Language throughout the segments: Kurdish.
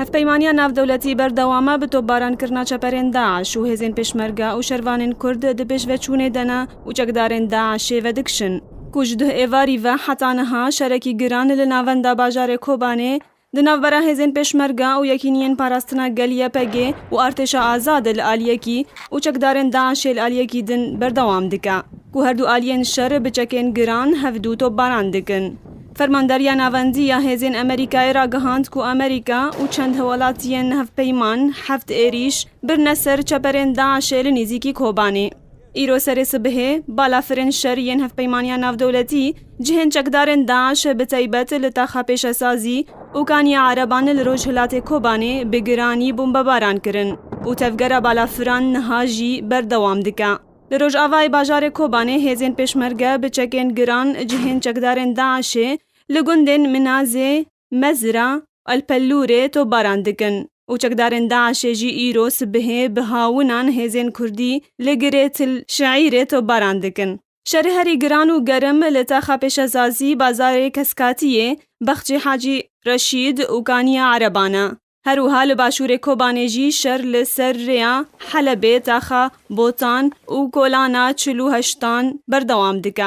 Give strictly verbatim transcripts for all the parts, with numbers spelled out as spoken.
Hevpeymaniya navdewletî berdewam e bi topbarankirina çeperên DAIŞ û hêzên pêşmerge û şervanên Kurd di pêşveçûnê de ne û çekdarên DAIŞê vedikişin, ku ji duh êvarî ve heta niha şerekî giran li navenda bajarê Kobanê di navbera hêzên pêşmerge û yekîniyên parastina gel Y P G û artêşa azad li aliyekî û çekdarên DAIŞê li aliyekî din berdewam dike, ku her du aliyên şer bi çekên giran hevdu topbaran dikin. Fermandariya Navendî ya Hêzên Amerîkayê ragihand ku Amerîka û çend welatiyên hevpeyman heft êrîş birine ser çeperên DAIŞê li nêzîkî Kobanê. Îro serê sibihê, balafirên şer yên Hevpeymaniya Navdewletî cihên çekdarên DAIŞ bi taybet li taxa pêşesazî û Kaniya Ereban li rojhilatê Kobanê bi giranî bombebaran kirin û tevgera balafiran niha jî berdewam dike. Li rojavayê bajarê Kobanê hêzên pêşmerge bi çekên giran cihên çekdarên DAIŞê li gundên Minazê, Mezra, Elpelûrê topbaran dikin û çekdarên DAIŞê jî îro sibihê bi hawinan hêzên Kurdî li girê Til Şeîrê topbaran dikin. Şerê herî giran û gerim li taxa pêşesazî bazarê Keskatiyê, Bexçê Hacî Reşîd û Kaniya Ereban e. Her wiha li başûrê Kobanê jî şer li ser rêya Helebê, taxa Botan û kolana çil û heştan berdewam dike.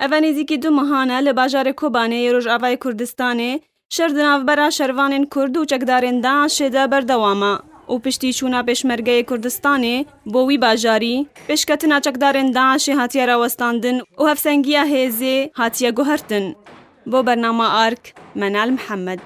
Eve nêzîkî du mehan e li bajarê Kobanê yê Rojavayê Kurdistanê şer di navbera şervanên Kurd û çekdarên DAIŞê de berdewam e û piştî çûna Pêşmergeyê Kurdistanê bo wî bajarî, pêşketina çekdarên DAIŞê hatiye rawestandin û hevsengiya hêzê hatiye guhertin. Bo bernama Ark, Menal Mihemed.